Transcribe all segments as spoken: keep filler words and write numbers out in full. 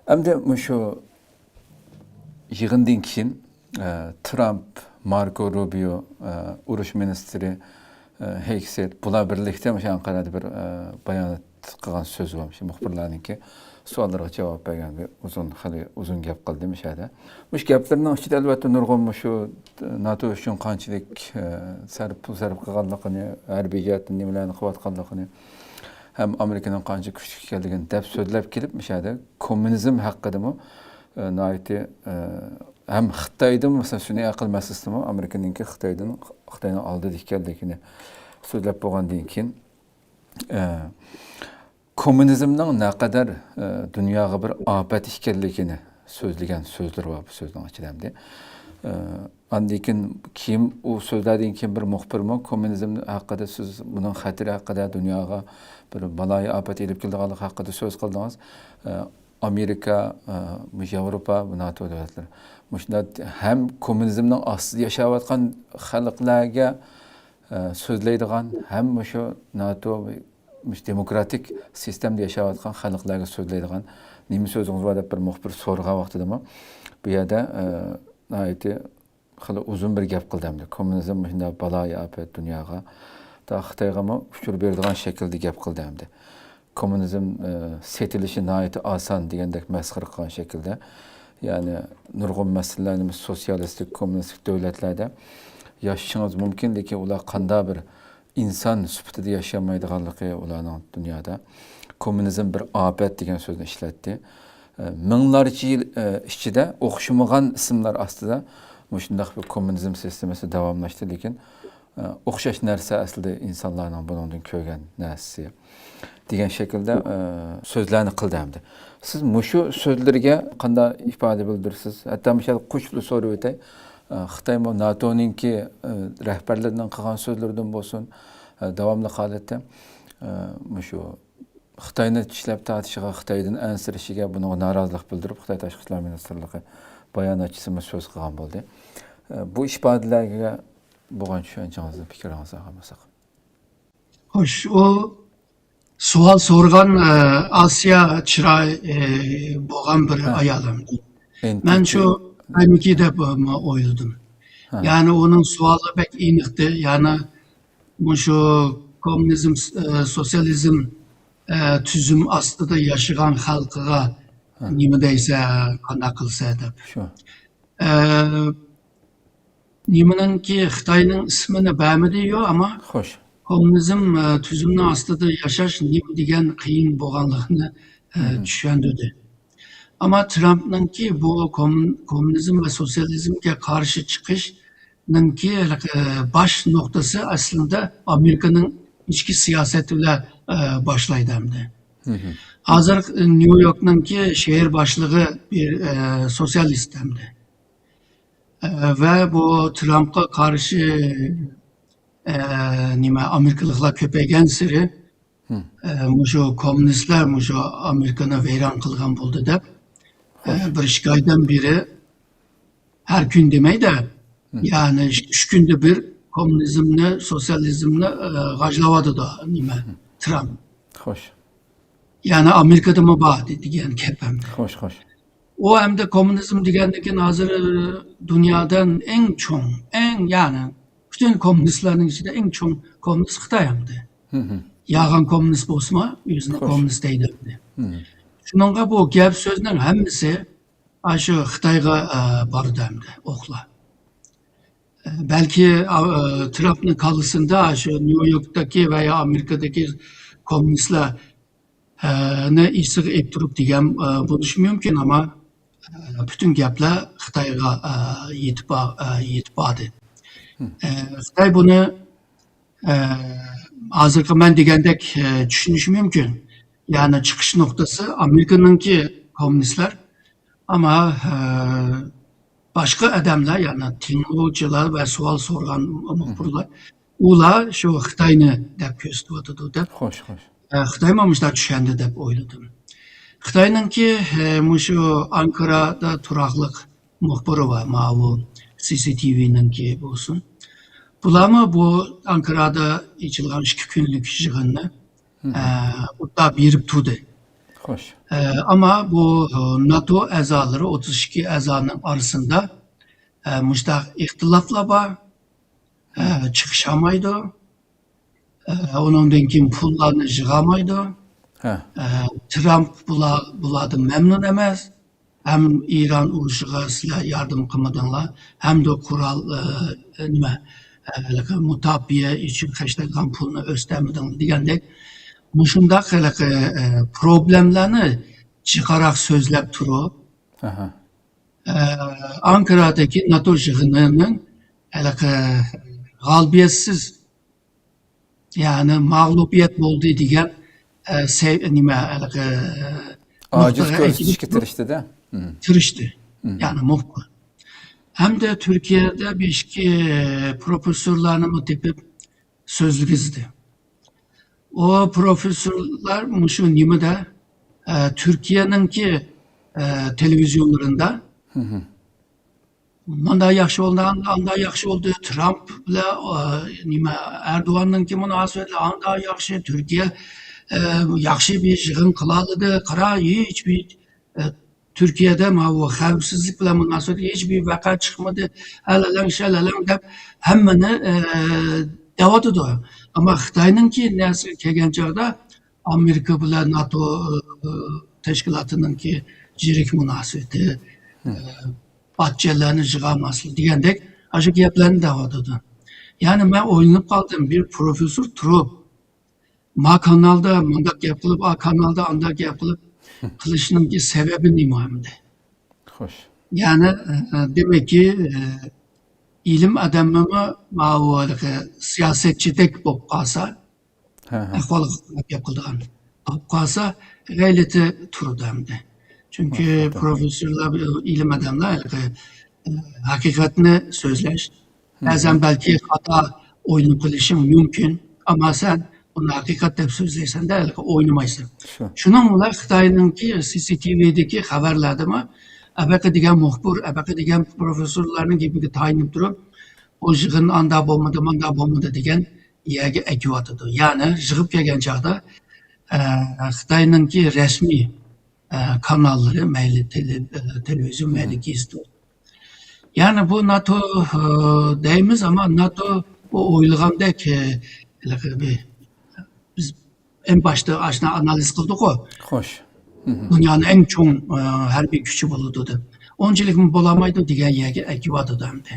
ئەمدى مۇشۇ يىغىندىن كېيىن، ئە، ترامپ، ماركو روبىيو، ئە، ئۇرۇش مىنىستىرى، ئە، ھېگسېت، بۇلار بىرلىكتە مۇشۇ ئەنقەرەدە بىر، ئە، بايانات قىلغان سۆزى بار. مۇشۇ مۇخبىرلارنىڭكى سوئاللىرىغا جاۋاب بەرگەن بىر ئۇزۇن، خېلى ئۇزۇن گەپ قىلدى مۇشۇ يەردە. مۇشۇ گەپلىرىنىڭ ئىچىدە ئەلۋەتتە نۇرغۇن مۇشۇ ناتو ئۈچۈن قانچىلىك، ئە، سەرپ، پۇل سەرپ قىلغانلىقىنى، ھەربىي جەھەتتىن نېمىلەرنى قىلىۋاتقانلىقىنى، ھەم ئامېرىكىنىڭ قانچە كۈچلۈك ئىكەنلىكىنى دەپ سۆزلەپ كېلىپ، مۇشۇ يەردە كوممۇنىزم ھەققىدىمۇ، ئە، ناھايىتى، ئە، ھەم خىتايدىن، مەسىلەن، سۈنئىي ئەقىل مەسىلىسىدىمۇ ئامېرىكىنىڭكى خىتايدىن، خىتاينىڭ ئالدىدا ئىكەنلىكىنى سۆزلەپ بولغاندىن كېيىن، ئە، كوممۇنىزمنىڭ نەقەدەر، ئە، دۇنياغا بىر ئاپەت ئىكەنلىكىنى سۆزلىگەن سۆزلىرى بار بۇ سۆزنىڭ ئىچىدە ئەمدى. ئە، ئاندىن كېيىن، كېيىن ئۇ سۆزلەردىن كېيىن بىر مۇخبىرمۇ كوممۇنىزم ھەققىدە سىز بۇنىڭ خەتىرى ھەققىدە، دۇنياغا بىر بالايىئاپەت ئېلىپ كېلىدىغانلىقى ھەققىدە سۆز قىلدىڭىز. ئە، ئامېرىكا، ئە، مۇشۇ ياۋروپا، بۇ ناتو دۆلەتلىرى مۇشۇنداق ھەم كوممۇنىزمنىڭ ئاستىدا ياشاۋاتقان خەلقلەرگە، ئە، سۆزلەيدىغان، ھەم مۇشۇ ناتو، مۇشۇ دېموكراتىك سىستېمىدا ياشاۋاتقان خەلقلەرگە سۆزلەيدىغان نېمە سۆزىڭىز بار دەپ بىر مۇخبىر سورىغان ۋاقتىدىمۇ، بۇ يەردە، ئە، ناھايىتى خېلى ئۇزۇن بىر گەپ قىلدى ئەمدى. كوممۇنىزم مۇشۇنداق بالايىئاپەت دۇنياغا، تا خىتايغىمۇ ئۇچۇر بېرىدىغان شەكىلدە گەپ قىلدى ئەمدى. كوممۇنىزم، ئە، سېتىلىشى ناھايىتى ئاسان دېگەندەك مەسخىرە قىلغان شەكىلدە. يەنى نۇرغۇن مەسىلىلەرنى بىز سوتسىيالىستىك، كوممۇنىستىك دۆلەتلەردە ياشىشىڭىز مۇمكىن، لېكىن ئۇلار قانداق بىر ئىنسان سۈپىتىدە ياشىيالمايدىغانلىقى ئۇلارنىڭ دۇنيادا. كوممۇنىزم بىر ئاپەت دېگەن سۆزنى ئىشلەتتى. ئە، مىڭلارچە يىل، ئە، ئىچىدە ئوخشىمىغان ئىسىملار ئاستىدا مۇشۇنداق بىر كوممۇنىزم سىستېمىسى داۋاملاشتى، لېكىن، ئە، ئوخشاش نەرسە ئەسلىدە ئىنسانلارنىڭ بۇنىڭدىن كۆرگەن نەرسىسى دېگەن شەكىلدە، ئە، سۆزلەرنى قىلدى ئەمدى. سىز مۇشۇ سۆزلىرىگە قانداق ئىپادە بىلدۈرىسىز؟ ھەتتا مۇشۇ يەردە قوشۇپلا سورىۋېتەي. ئە، خىتايمۇ ناتونىڭكى، ئە، رەھبەرلىرىنىڭ قىلغان سۆزلىرىدىن بولسۇن، ئە، داۋاملىق ھالەتتە، ئە، مۇشۇ خىتاينى چىشلەپ تارتىشىغا، خىتايدىن ئەنسىرىشىگە، بۇنىڭغا نارازىلىق بىلدۈرۈپ، خىتاي تاشقى ئىشلار مىنىستىرلىقى باياناتچىسىمۇ سۆز قىلغان بولدى. ئە، بۇ ئىپادىلەرگە بولغان چۈشەنچىڭىزنى، پىكرىڭىزنى ئاڭلىمىساق. خوش، ئۇ سوئال سورىغان، ئە، ئاسىيا چىراي، ئە، بولغان بىر ھە. ئايال ئەمدى. مەن شۇ ئەمدىكى دەپ، ئە، ئويلىدىم. ھە. يەنى ئۇنىڭ سوئالى بەك ئېنىقتى. يەنى مۇشۇ كوممۇنىزم، ئە، سوتسىيالىزم، ئە، تۈزۈم ئاستىدا ياشىغان خەلقىگە ھە. نېمە دەيسە، قانداق قىلسا دەپ. شۇ. ئە، نېمىنىڭكى خىتاينىڭ ئىسمىنى بەرمىدى، يو، ئەمما خوش. كوممۇنىزم، ئە، تۈزۈمنىڭ ئاستىدا ياشاش نېمە دېگەن قىيىن بولغانلىقىنى، ئە، مم. چۈشەندۈردى. ئەمما ترامپنىڭكى بۇ كوممۇن-، كوممۇنىزم ۋە سوتسىيالىزمگە قارشى چىقىشنىڭكى، ئە، باش نۇقتىسى ئەسلىدە ئامېرىكىنىڭ ئىچكى سىياسىتى بىلەن، ئە، باشلايدۇ ئەمدى. مم. ھازىر نيۇ يوركنىڭكى شەھەر باشلىقى بىر، ئە، سوتسىيالىست ئەمدى. ئە، ۋە بۇ ترامپقا قارشى، ئە، نېمە، ئامېرىكىلىقلار كۆپەيگەنسېرى، مم. ئە، مۇشۇ كوممۇنىستلار مۇشۇ ئامېرىكىنى ۋەيران قىلغان بولدى دەپ، ئە، خوش. بىر ئىككى ئايدىن بېرى ھەر كۈن دېمەيدە، مم. يەنى ئۈچ كۈندە بىر كوممۇنىزمنى، سوتسىيالىزمنى، ئە، غاجلاۋاتىدۇ، نېمە، مم. ترامپ. خوش. يەنى ئامېرىكىدىمۇ بار دېگەن گەپ ھەم. خوش، خوش. ئۇ ئەمدى كوممۇنىزم دېگەندىن كېيىن ھازىر دۇنيادا ئەڭ چوڭ، ئەڭ، يەنى پۈتۈن كوممۇنىستلارنىڭ ئىچىدە ئەڭ چوڭ كوممۇنىست خىتاي ئەمدى. مم. يالغان كوممۇنىست بولسىمۇ، ئۆزىنى خوش. كوممۇنىست دەيدۇ ئەمدى. مم. شۇنىڭغا بۇ گەپ سۆزنىڭ ھەممىسى ئاشۇ خىتايغا، ئە، بارىدۇ ئەمدى ئوقلار. ئە، بەلكى، ئا، ئە، ترامپنىڭ كاللىسىندا ئاشۇ نيۇ يوركتىكى ۋە يا ئامېرىكىدىكى كوممۇنىستلار ئە، نى ئېسىگە ئېلىپ تۇرۇپ دېگەن، ئە، بولۇشى مۇمكىن، ئەمما، ئە، پۈتۈن گەپلەر خىتايغا، ئە، يېتىپ با-، ئە، يېتىپ باردى. مم. ئە، خىتاي بۇنى، ئە، ھازىرقى مەن دېگەندەك، ئە، چۈشىنىشى مۇمكىن. يەنى چىقىش نۇقتىسى ئامېرىكىنىڭكى كوممۇنىستلار، ئەمما، ئە، باشقا ئادەملەر، يەنى تىڭلىغۇچىلار ۋە سوئال سورىغان مۇخبىرلار، ئۇلار شۇ خىتاينى دەپ كۆرسىتىۋاتىدۇ دەپ. خوش، خوش. ئە، خىتايمۇ مۇشۇنداق چۈشەندى دەپ ئويلىدىم. خىتاينىڭكى، ئە، مۇشۇ ئانكارادا تۇراقلىق مۇخبىرى بار، ماۋۇ سى سى تى ۋىنىڭكى بولسۇن. بۇلارمۇ بۇ ئانكارادا ئېچىلغان ئىككى كۈنلۈك يىغىننى، مم. ئە، ئوتتا بېرىپ تۇردى. خوش. ئە، ئەمما بۇ، ئە، ناتو ئەزالىرى، ئوتتۇز ئىككى ئەزانىڭ ئارىسىدا، ئە، مۇشۇنداق ئىختىلاپلار بار. ئە، چىقىشالمايدۇ. ئە، ئۇنىڭدىن كېيىن پۇللارنى يىغالمايدۇ. ھە. ئە، ترامپ بۇلار، بۇلاردىن مەمنۇن ئەمەس. ھەم ئىران ئۇرۇشىغا سىلەر ياردەم قىلمىدىڭلار، ھەمدە قورال، ئە، نېمە، ئە، ھېلىقى مۇداپىئە ئۈچۈن خەجلەيدىغان پۇلنى ئۆستەرمىدىڭلار دېگەندەك، مۇشۇنداق ھېلىقى، ئە، پروبلېمىلارنى جىقراق سۆزلەپ تۇرۇپ، ئاھا. ئە، ئانكارادىكى ناتو يىغىنىنىڭ ھېلىقى غالىبىيەتسىز، يەنى مەغلۇبىيەت بولدى دېگەن، ئە، سەي-، نېمە، ھېلىقى، ئە، ئاجىز نۇقتىغا كۆرسىتىشكە ئەكېلىپ تىرىشتى-دە. مم. تىرىشتى. مم. يەنى مۇخبىر. ھەمدە تۈركىيەدە بىر ئىككى پروفېسسورلارنىمۇ تېپىپ سۆزلىگۈزدى. ئۇ پروفېسسورلار مۇشۇ نېمىدە، ئە، تۈركىيەنىڭكى، ئە، تېلېۋىزىيونلىرىدا مم. مانداق ياخشى بولدى، ئانداق ياخشى بولدى، ترامپ بىلەن، ئا، نېمە، ئەردوغاننىڭكى مۇناسىۋەتلىرى ئانداق ياخشى، تۈركىيە، ئە، ياخشى بىر يىغىن قىلالىدى، قارا، ھېچ بىر، ئە، تۈركىيەدە ماۋۇ خەۋپسىزلىك بىلەن مۇناسىۋەتلىك ھېچ بىر ۋەقە چىقمىدى، ھەلەلەڭ، شەلەلەڭ دەپ ھەممىنى، ئە، دەۋاتىدۇ. ئەمما خىتاينىڭكى نەرسىگە كەلگەن چاغدا، ئامېرىكا بىلەن ناتو، ئى، تەشكىلاتىنىڭكى يىرىك مۇناسىۋىتى، ئى، پارتىيەلەرنى يىغالماسلىق دېگەندەك ئاشۇ گەپلەرنى دەۋاتىدۇ. يەنى مەن ئويلىنىپ قالدىم، بىر پروفېسسور تۇرۇپ، ما كانالدا مۇنداق گەپ قىلىپ، ئا كانالدا ئانداق گەپ قىلىپ، قىلىشنىڭكى سەۋەبى نېمە ئەمدى؟ خوش. يەنى، ئى، ئى، دېمەككى، ئى، ئىلىم ئادەممۇ ماۋۇ ھېلىقى سىياسەتچىدەك بولۇپ قالسا، ھە، ھە. ئەھۋالغا قاراپ گەپ قىلىدىغان بولۇپ قالسا، غەلىتە تۇرىدۇ ئەمدى. چۈنكى ھەقىقەتەن. پروفېسسورلار، ئىلىم ئادەملەر ھېلىقى، ئە، ھەقىقەتنى سۆزلەش، ھە، بەزەن ھە. بەلكى خاتا ئويلىنىپ قېلىشىڭ مۇمكىن، ئەمما سەن ئۇنى ھەقىقەت دەپ سۆزلەيسەن-دە، ھېلىقى ئوينىمايسەن. شۇ. شۇنىڭ بىلەن خىتاينىڭكى سى سى تى ۋىدىكى خەۋەرلەردىمۇ ئەبەقە دېگەن مۇخبىر، ئەبەقە دېگەن پروفېسسورلارنىڭ گېپىگە تايىنىپ تۇرۇپ، بۇ يىغىن ئاندا بولمىدى، ماندا بولمىدى دېگەن يەرگە ئەكىۋاتىدۇ. يەنى يىغىپ كەلگەن چاغدا، ئە، خىتاينىڭكى رەسمىي، ئە، كاناللىرى، مەيلى تېلې-، ئە، تېلېۋىزىيون، مەيلى گېزىت. يەنى بۇ ناتو، ئە، دەيمىز، ئەمما ناتو ئۇ ئويلىغاندەك، ئە، ھېلىقى بىر، بىز ئەڭ باشتا ئاشۇنداق ئانالىز قىلدۇققۇ. خوش. دۇنيانىڭ ئەڭ چوڭ، ئە، ھەربىي كۈچى بولىدۇ دەپ. ئۇنچىلىكمۇ بولالمايدۇ دېگەن يەرگە ئەكىۋاتىدۇ ئەمدى.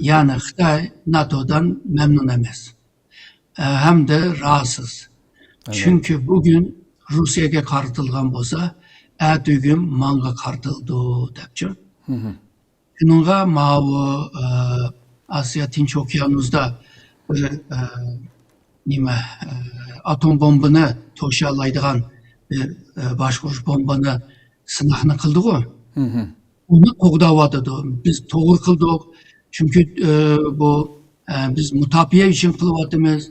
يەنى خىتاي ناتودىن مەمنۇن ئەمەس. ئە، ھەمدە راھەتسىز. ئەلۋەتتە. چۈنكى بۈگۈن روسىيەگە قارىتىلغان بولسا، ئەتىگۈن ماڭا قارىتىلىدۇ دەپچۇ. شۇنىڭغا ماۋۇ، ئە، ئاسىيا تىنچ ئوكيانۇسدا بىر، ئە، نېمە، ئە، ئاتوم بومبىنى توشالايدىغان بىر، ئە، باشقۇرۇش بومبىنى سىناقنى قىلدىغۇ. ئۇنى قوغداۋاتىدۇ. بىز توغرا قىلدۇق. چۈنكى، ئە، بۇ، ئە، بىز مۇداپىئە ئۈچۈن قىلىۋاتىمىز.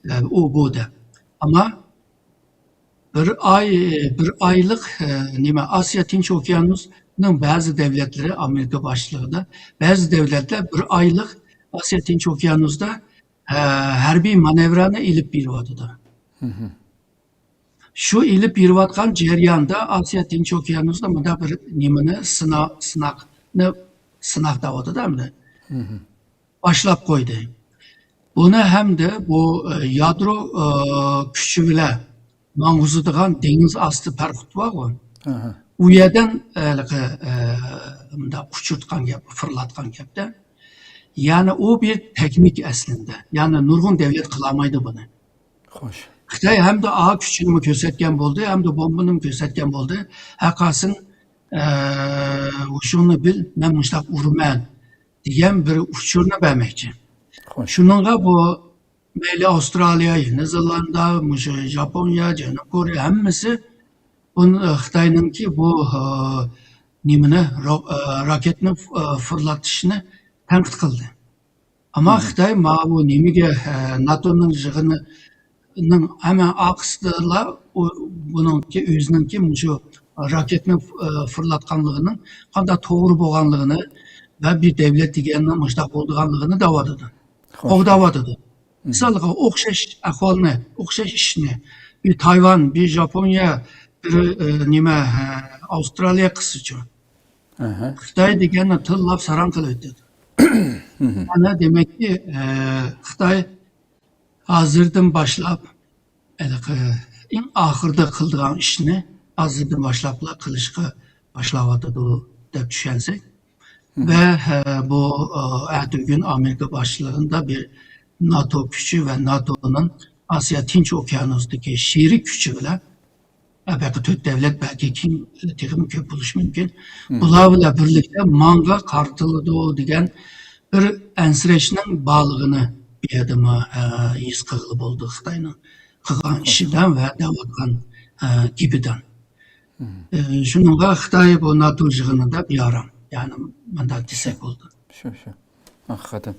ئە، ئۇ بۇ دەپ. ئەمما بىر ئاي، بىر ئايلىق، ئە، نېمە، ئاسىيا تىنچ ئوكيانۇسنىڭ بەزى دەۋلەتلىرى، ئامېرىكا باشچىلىقىدا بەزى دەۋلەتلەر بىر ئايلىق ئاسىيا تىنچ ئوكيانۇسدا، ئە، ھەربىي مانېۋىرنى ئېلىپ بېرىۋاتىدۇ. شۇ ئېلىپ بېرىۋاتقان جەرياندا ئاسىيا تىنچ ئوكيانۇسىدا مۇنداق بىر نېمىنى، سىنا-، سىناقنى، سىناق دەۋاتىدۇ ئەمدى. باشلاپ قويدى. بۇنى ھەمدە بۇ، ئە، يادرو، ئە، كۈچى بىلەن ماڭغۇزىدىغان دېڭىز ئاستى پەرخوت بارغۇ. ئۇ يەردىن، ئە، ھېلىقى، ئە، مۇنداق ئۇچۇرتقان گەپ، فىرلاتقان گەپتە. يەنى ئۇ بىر تېخنىك ئەسلىندە. يەنى نۇرغۇن دەۋلەت قىلالمايدۇ بۇنى. خوش. خىتاي ھەمدە ئا كۈچىنىمۇ كۆرسەتكەن بولدى، ھەمدە بومبىنىمۇ كۆرسەتكەن بولدى. ھەرقايسىڭ، ئە، ھوشۇڭنى بىل، مەن مۇشۇنداق ئۇرىمەن دېگەن بىر ئۇچۇرنى بەرمەكچى. خوش. شۇنىڭغا بۇ مەيلى ئاۋسترالىيە، يېڭى زېلاندىيە، مۇشۇ ياپونىيە، جەنۇبىي كورېيە ھەممىسى بۇ خىتاينىڭكى بۇ، ئە، نېمىنى، را-، ئە، راكېتنى، ئە، فىرلىتىشىنى تەنقىد قىلدى. ئەمما خىتاي ماۋۇ نېمىگە، ئە، ناتونىڭ يىغىنىنىڭ ھەممە ئارقىسىدىلا ئۇ، بۇنىڭكى ئۆزىنىڭكى مۇشۇ راكېتنى، ئە، فىرلاتقانلىقىنىڭ قانداق توغرا بولغانلىقىنى ۋە بىر دەۋلەت دېگەننىڭ مۇشۇنداق بولىدىغانلىقىنى دەۋاتىدۇ. خوش. قوغداۋاتىدۇ. مىسالغا ئوخشاش ئەھۋالنى، ئوخشاش ئىشنى بىر تايۋان، بىر ياپونىيە، بىر، ئە، نېمە، ئە، ئاۋسترالىيە قىسىچۇ. ئەھە. خىتاي دېگەننى تىللاپ ساراڭ قىلىۋېتىدۇ. يەنى دېمەككى، ئە، خىتاي ھازىردىن باشلاپ، ھېلىقى ئەڭ ئاخىرىدا قىلىدىغان ئىشنى ھازىردىن باشلاپلا قىلىشقا باشلاۋاتىدۇ دەپ چۈشەنسەك. ۋە، ئە، بۇ، ئە، ئەتىگۈن ئامېرىكا باشچىلىقىدا بىر ناتو كۈچى ۋە ناتونىڭ ئاسىيا تىنچ ئوكيانۇستىكى شېرىك كۈچى بىلەن ھە، بەلكى تۆت دەۋلەت، بەلكى كېيىن تېخىمۇ كۆپ بولۇشى مۇمكىن. بۇلار بىلەن بىرلىكتە ماڭا قارىتىلىدۇ دېگەن بىر ئەنسىرەشنىڭ بارلىقىنى بۇ يەردىمۇ، ئە، ھېس قىلغىلى بولىدۇ خىتاينىڭ قىلغان ئىشىدىن ۋە دەۋاتقان، ئە، گېپىدىن. ئە، شۇنىڭغا خىتاي بۇ ناتو يىغىنىدا بىئارام، يەنى مۇنداق دېسەك بولىدۇ. شۇ، شۇ. ھەقىقەتەن.